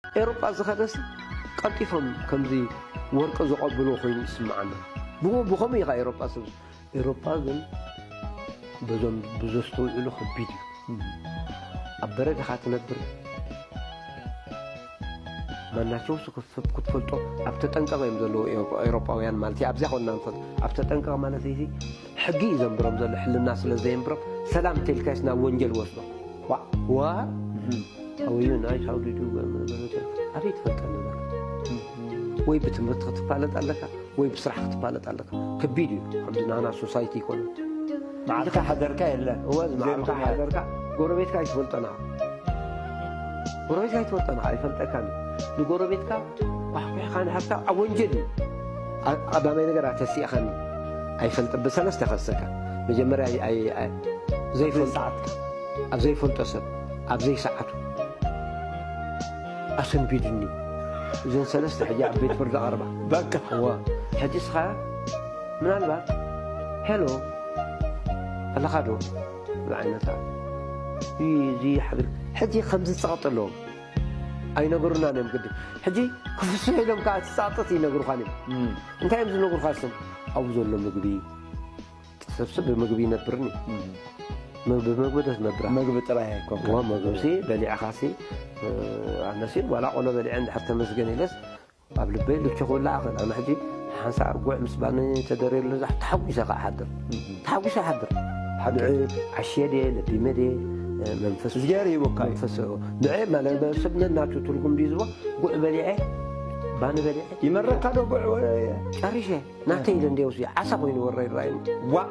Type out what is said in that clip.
ኤሮጳ ዝኸደስ ቀልጢፎም ከምዚ ወርቂ ዝቐብሉ ኮይኑ ይስምዓና። ብኡ ብኸምኡ ኢኻ ኤሮጳ ሰብ። ኤሮጳ ግን በዞም ብዘስተውዕሉ ከቢድ እዩ። ኣብ በረድኻ ትነብር ማናቸው ሰብ ክትፈልጦ ኣብ ተጠንቀቕ እዮም ዘለዉ ኤውሮጳውያን ማለት እዩ። ኣብዚኣ ኮና ንፈት ኣብ ተጠንቀቕ ማለት እዚ ሕጊ እዩ ዘንብሮም ዘሎ ሕልና ስለ ዘየንብሮም ሰላም ተልካይስ ናብ ወንጀል ወስዶ ዋ ዋ ኣውዩ ናይ ሳውዲ ዱ ኣበይ ትፈልጠ ነገር ወይ ብትምህርቲ ክትፋለጥ ኣለካ ወይ ብስራሕ ክትፋለጥ ኣለካ። ከቢድ እዩ። ከምዚ ናና ሶሳይቲ ይኮነ። መዓልቲ ሓደርካ የለን። እወ መዓልቲ ሓደርካ ጎረቤትካ ኣይትፈልጠና። ጎረቤትካ ኣይትፈልጠና ኣይፈልጠካን። ንጎረቤትካ ኳሕኳሕካ ንሕርካ ኣብ ወንጀል እዩ። ቀዳማይ ነገር ኣተሲእኻኒ ኣይፈልጥ ብሰለስተ ከሰካ መጀመርያ ዘይፈልጦ ኣብ ዘይፈልጦ ሰብ ኣብ ዘይሰዓቱ ኣሰንቢድኒ። እዘን ሰለስተ ሕጂ ኣብ ቤት ፍርዲ ቀርባ። በቃ እዋ ሕጂ እስኻ ምናልባት ሄሎ ኣለኻ ዶ ዝዓይነታ እዚ ሓብር ሕጂ ከምዚ ጸቕጢ ኣለዎም ኣይነገሩናን እዮም ግዲ ሕጂ ክፍስሑ ኢሎም ከዓ እቲ ጸቕጢ ይነግሩኻን እዮም እንታይ እዮም ዝነግሩኻ ስም ኣብኡ ዘሎ ምግቢ ሰብ ሰብ ብምግቢ ይነብርኒ ምግቢ ምግቢ ደስ ነብራ ምግቢ ጥራይ ኣይኮንካ ዋ ምግብሲ በሊዕኻሲ ኣነሲ ዋላ ቆሎ በሊዐ እንድሕር ተመስገን ኢለስ ኣብ ልበይ ልቸ ክውላ ኣኽእል ኣነ ሕጂ ሓንሳእ ጉዕ ምስ ባኒ ተደርየሉ ዛ ተሓጒሰ ከዓ ሓድር ተሓጒሰ ሓድር ንዕ ዓሽየ ድየ ለቢመ ድየ መንፈስ እግዚኣብሔር ይቦካ እዩ መንፈስ ንዕ ማለት ሰብ ነናቱ ትርጉም ድዩ ዝቦ ጉዕ በሊዐ ባኒ በሊዐ ይመረካ ዶ ጉዕ ጨሪሸ ናተይ ኢለ እንደ ወስዮ ዓሳ ኮይኑ ወረ ይረኣዩ ዋ